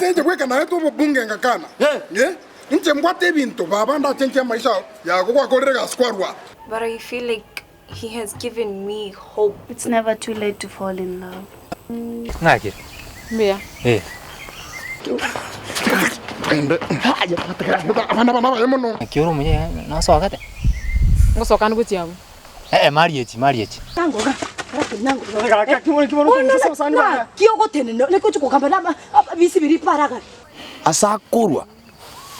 Ase inche bweka naetwe obobunge ngakana, eh, inche mbwate ebinto baba ndachenchie amaisha ao, yago gwakorire egasi kwarua. But I feel like he has given me hope. It's never too late to fall in love. Ng'aki? Mbuya. Eh. Abana bane abaye mono. Naki ore omuya nosogete? Ngosokani gochia abwo. Eh eh mariechi mariechi. Naki ogotenena naki ochi kogamba na abisi biria paragare. Ase akorwa,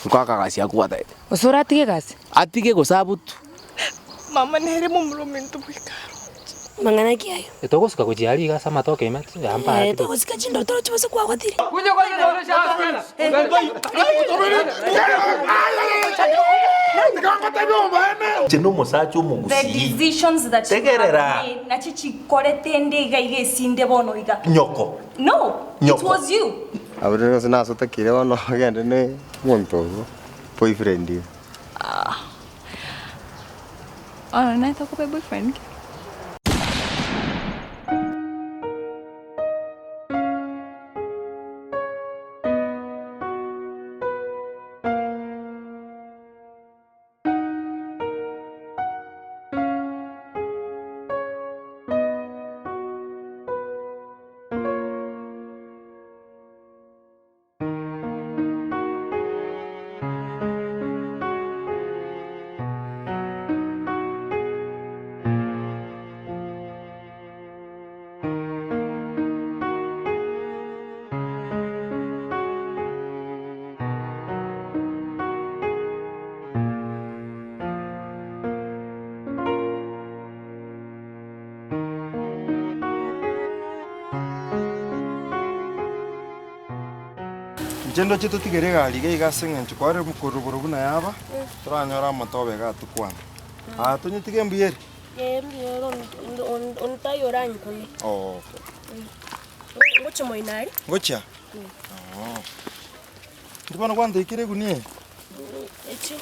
nkoakagasia akobwataete. Gose oratige egasi? Atige gose abutwe. Mama nere momura ominto bweka aroche. Mang'ana ki ayo? Togosuka gochia aria iga ase amatoke ime Eh, togosika chindoto roche bose kwagotire. Inche nomosacha The omogusii. decisions that you have Tegerera. made nachi chikorete inde iga iga esinde bono iga. Nyoko. No, it Nyoko. was you. Abwo rero gose nasotakire bono ogende ne omonto obo, boyfriend iga. Bono naete okoba boyfriend ki? Inche ndoche totigere egari iga iga ase eng'encho kware korwa buna yaba, toranyore amatobe iga atukwana. Aa tonyetige mbuya ere? Ee mbuya ere onde taiyo oranyikune. Oo okay. Ngochia moino aria. Ngochia? Oo. Inki bono gwanteikire egunia eye? Echi.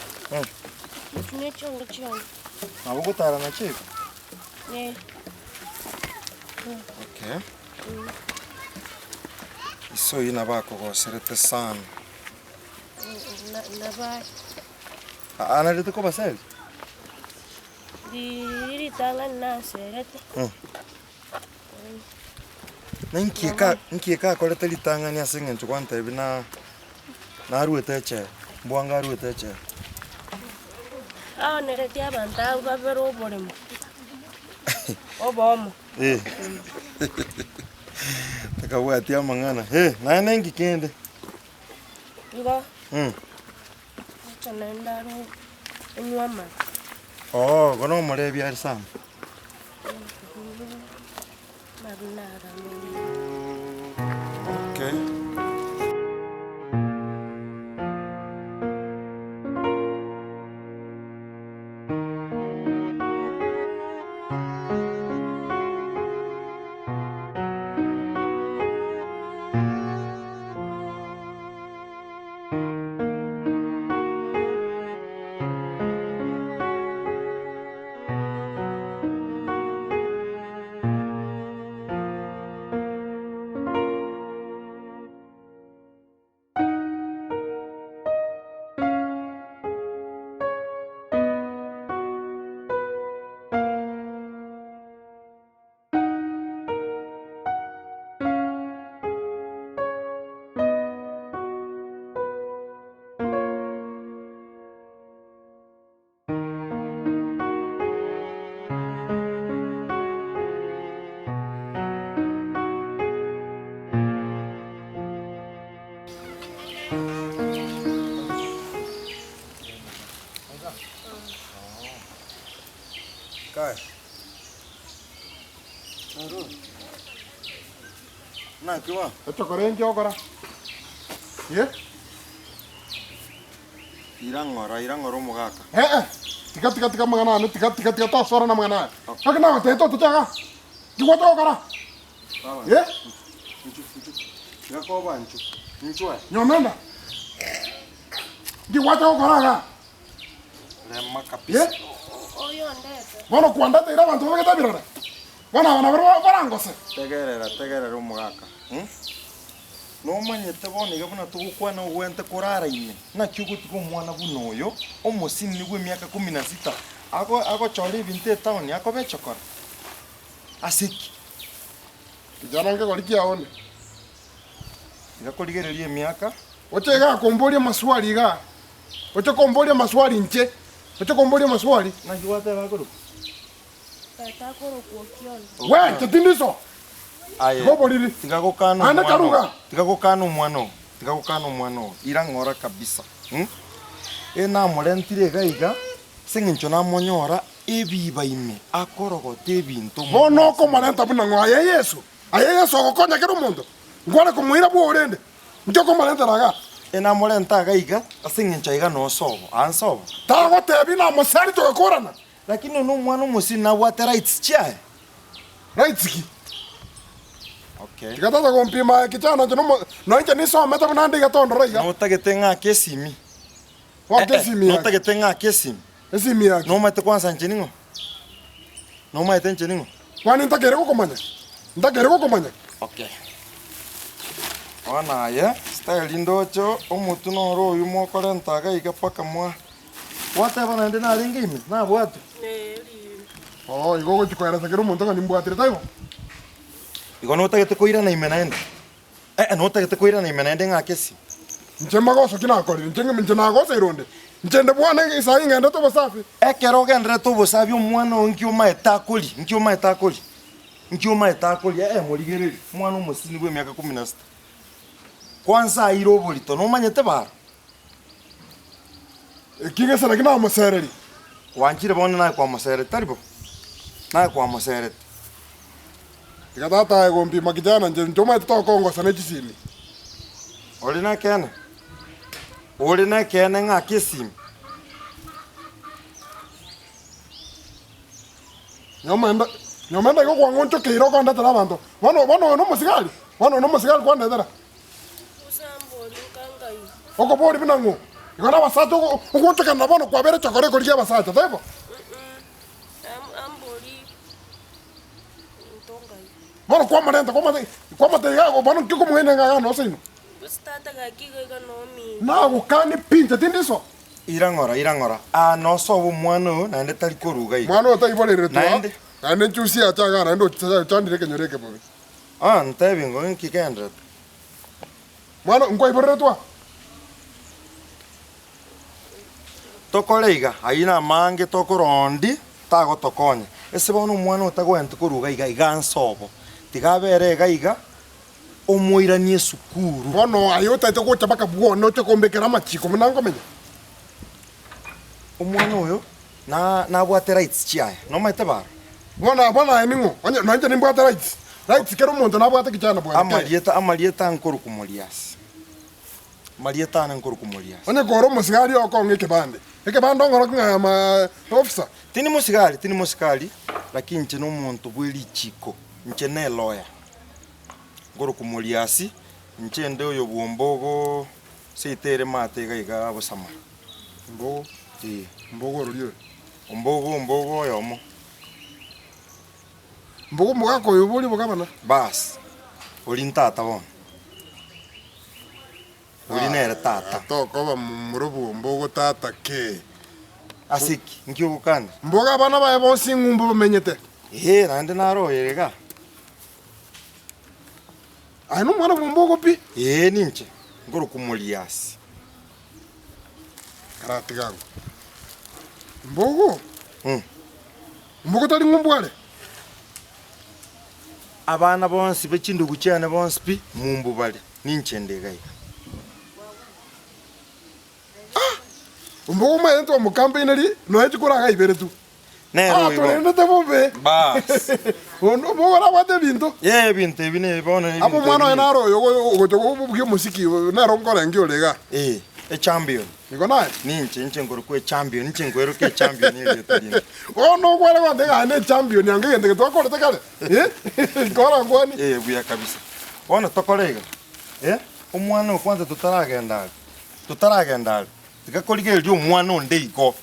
Echi ne chiongo chiane. Nabo ogotara nachio igo? Ee. Okay. Ise oyio nabo akogoserete sana. Nabo Anarete kobaseria? Riria ritang'ani naserete. Na inki eka inki eka akorete ritang'ani ase eng'encho gwantebia na naruete echela, mbwango aruete echela? Aoneretie abanto abwo babere oboremo, obomo. Eh, takabwati amang'ana. Eh, naye nenki kende? Igo, gocha naende aro onywe amaru. Oo, igo nomorebi are sana. Amaru naro. Okay. Kae. Naki bono? Echokora enki ogokora? Ye? Ira ng'ora, ira ng'ora omogaka. Eh eh, tiga tiga tiga amang'ana ane, tiga tiga tiga tosora na amang'ana aya. Gaki nagotebete otoche iga, nki gwacha gokora? Ye? Inchu, inchu. Tiga koba inchu. Inchu aye. Nyomenda, nki gwacha gokora iga? Rema kabisa. Ye? Bono kwandeteire abanto babegete ebirore, bono aba nabwo barangose. Tegerera, tegerera omogaka. Nomanyete bono iga buna togokwana ogwente korara ime, naki ogotiga omwana buna oyo, omosinini bw'emiaka kumi na sita, ago agochora ebinto etaoni akoba echokora? Ase ki? Kijana nkegori kiao onde. Tiga korigereria emiaka. Oche igaa komboria amaswali igaa. Oche komboria amaswali inche. Oche komboria amaswali. Naki gwateba akorokwa? Tata akorokwa Okiondo. We, inche tindi iso. Aye, Iga oboriri. tiga gokana Aande omwana karuga. oo. Tiga gokana omwana oo. Tiga gokana omwana oo. Ira ng'ora kabisa. Mh? E namorentire iga iga, ase eng'encho namonyora ebiba ime akorogota ebinto Bono omwana ase okomorenta buna ng'o aye Yeso? Aye Yeso ogokonya kera omonto? Nkware komoira bwoo rende? Inki okomorentera igaa? E namorenta iga iga, ase eng'encho aiga nosobo. Aa nsobo. Tagotebia namosari togakorana. Lakini oyo nomwana omosiri nabwate rights chiaye. Rights ki? Okay. Tiga tata gompima aye kichana inche nomo nonya inche nisomete buna nde iga tondora iga. Notagete ng'ake esimi? Goaka esimi yake. Notagete ng'ake esimi? Esimi yake. Nomanyete kwanza inche ning'o? Nomanyete inche ning'o? Kwani ntakeire gokomanya? Ntakeire gokomanya? Okay. Bono aye, style ndoche omotwe noro oywo mokorenta iga iga mpaka mwa. Gwateba naende narenge ime, nabwatwe. Oo, igo ogochia koeresa kera omonto ng'a nimbwatire, taibo? Igo notagete koirana ime naende? Ee, notagete koirana ime naende ng'ake esi? Inche magoso ki nakorire? Inche inche nagoseire onde? Inche nde bwane isai ng'endete obosafi. Ekero ogendererete obosafi omwana oo nki omaete akori? Nki omaete akori? Nki omaete akori? Ee, morigererie, omwana omosini bw'emiaka kumi na sita. Kwansa aire oborito, nomanyete bara? Eki gese naki namosererie. Gwanchire bono naye kwamoserete, tari bo? Naye kwamoserete. Tiga tata aye gompima kijana inche inche omanyete tokongosa ne chisimi. Ore nekeene? Ore nekeene ng'ake esimi? Nyomenda nyomenda igo kwang'onchokeire okondetera abanto. Bono bono oyo nomosigari? Bono oyo nomosigari kwandetera? Okoboria buna ng'o? Igo nabasacha ogoonchokana bono kwabera chokora ekorigia abasacha, taibo? Bono kwamorenta kwamotebia kwamotebia iga bono nki okomong'aina ng'a iga nonsi ino? Nagokanie pi inche tindi iso. Ira ng'ora, ira ng'ora, aa nosobe omwana oyo naende tari koruga iga. Mwana oyo taiboreretwe aa, Naende. naende nchusi yacha igaa naende ochandire ekenyoro eke bobe. Aa ntebi ng'o inki genderete? Mwana, nkwaiboreretwe aa? Tokore iga, ayio namange tokorondi tagotokonya. Ase bono omwana otagwenereti korwa iga iga iga nsobo, tiga abere iga iga omoiranie esukuru. Bono aye otaete gocha mpaka bwone oche kombekera amachiko buna nkomenya. Omwana oyo na nabwate rights chiaye, nomanyete bara? Bono bono aye ning'o? Onye nonya inche nimbwate rights, rights kera omonto nabwate kichana bwane kere. Amarieta amarieta nkorokwa Moriasi, amarieta ane nkorokwa Moriasi. Onye kore omosigari okong'a ekebande, ekebande ong'oroki ng'a I am a officer. Tindi mosigari, tindi mosikari, lakini inche nomonto bwe richiko, inche ne lawyer. Nkorokwa Moriasi, inche nde oyo bw'ombogo seito ere maate iga iga Bosamara. Mbogo, Ee. mbogo orori oyo. Ombogo ombogo oyomo. Mbogo omogaka oyo oborie bogabana. Baas, oria ntata bono. Oria nere tata. Tokoba momura bw'ombogo tata ki? Ase ki? Nki ogokana? Mbogo abana baye bonsi ng'umbu bamenyete. Ee, naende naro oyo iga. Aye nomwana bw'ombogo pi? Ee, ninche, nkorokwa Moriasi. Karatiga agwo. Mbogo? Mbogo tari ng'umbu are? Abana bonsi be chindugu chiane bonsi pi, ng'umbu bare, ninche nde iga iga. Mbogo omanyete twamokampeineri nonya chikura iga ibere tu. Nere Ah, oyo bono. torendete bobe. Baas. Bono bogo orabwate ebinto. Yee, ebinto ebi ne bono ebinto Amo omwana oye ebi ne- naro oyo ogo- ogocha gobugia omosiki nere nkorenge ore iga. Ee, echampion. Igo naye. Ninche, inche nkorokwa echampion, inche nkweroka echampion erieta rinde. Bono okware gontebia ng'a aye ne echampion anga egento eke twakorete kare. Eh, kora nkwani. Ee, buya kabisa. Bono tokore iga, eh, omwana oyo kwanza totaragenda are, totaragenda are. Tiga korigereria omwana onde igo.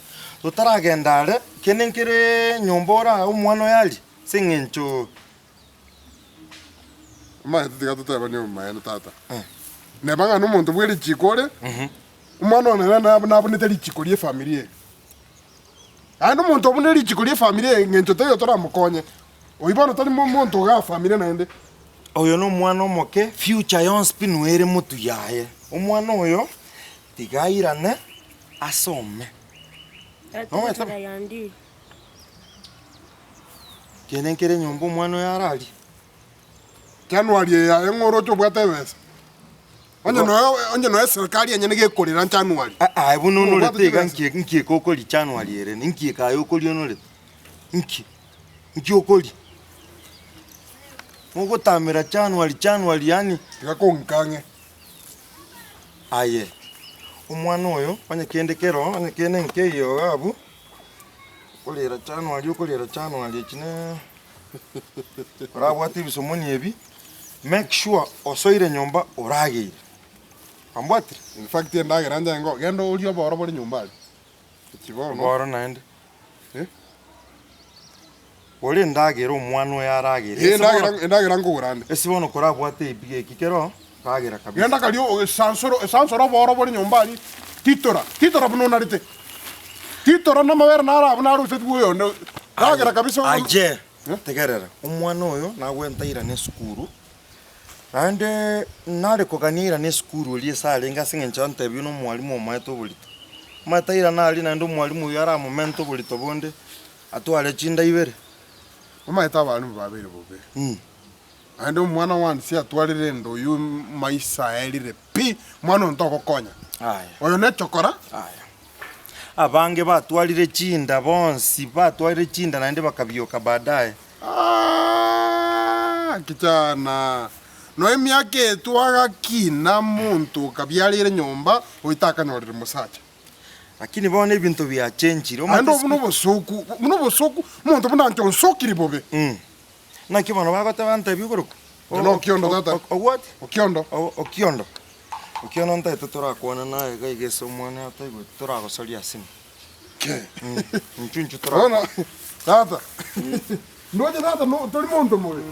Totaragenda are, kende nkere nyomba ore aa omwana oyo aria, ase eng'encho. Omanyete tiga totebanie obomaene tata. Neba ng'a nomonto bwe richiko ore, omwana one nere nabunete richiko rie efamiri eye. Naende omonto obunire richiko rie efamiri eye eng'encho teiyo toramokonye, oyio bono tari monto igaa famiri naende. Oyo nomwana omoke, future yonsi pi noere motwe yaye. Omwana oyo tiga airane asome. Nomanyete bo? Kende nkere nyomba omwana oyo ararie. January eye aye ng'o oroche obwate ebesa? Onye noe onye noe eserikari enyene gekorera January. Aye buna Ng'o obwate onorete iga chibesa? nki nki eke okoria January ere nki eke aye okoria onorete? Nki? Nki okoria? Mogotamera January January yaani. Tiga kong'ika ang'e. Aye, omwana oyo onye kende kero onye kende nkeiyo iga abwo, okorera January okorera January echi ne. Orabwate ebisomoni ebi, make sure osoire nyomba orageire. Kwambwatire? In fact endagera nche ngo, genda orie oboro bore nyomba aria. Echi bono. Oboro naende. Eh? Ore endagera omwana oyo aragere. Eh, endagera endagera nkogora ande. Ase bono korabwate ebiga eki kero, ragera kabisa. Genda karia esansoro esansoro oboro bore nyomba aria, titora, titora buna onarete. Titora namabere naro abwo narusetigwe oyonde, ragera kabisa Aye, tegerera, omwana oyo nagwente airane esukuru, naende nare kogania airane esukuru eria ase arenge ase eng'encho antebiwe na omwalimu omoete oborito. Omanyete airane aria naende omwalimu oyio aramomente oborito bonde, atware chinda ibere. Omanyete abalimu babeire bobe. Naende omwana one atwarire enda oyio maisa aerire pi, mwana oyo ntogokonya. Aya. Oyo nechokora. Aya. Abange batwarire chinda bonsi, batwarire chinda naende bakabioka baadaye. Aah kichana, noe emiaka eye twagakina monto okabiareire nyomba oitakanyorire mosacha. Lakini bono ebinto biachenchire. Naende obo nobosoku, buna obosoku, omonto buna inche onsokiri bobe. Naki bono bagoteba ntebi okorokwa? Inche na Okiondo tata. Ogwati? Okiondo. Okiondo. Okiondo ntaete torakwane naye iga iga ase omwana ataigweti toragosoria asime. Inchu inchu Bono torakwana. tata, ndoche tata tori monto mobe.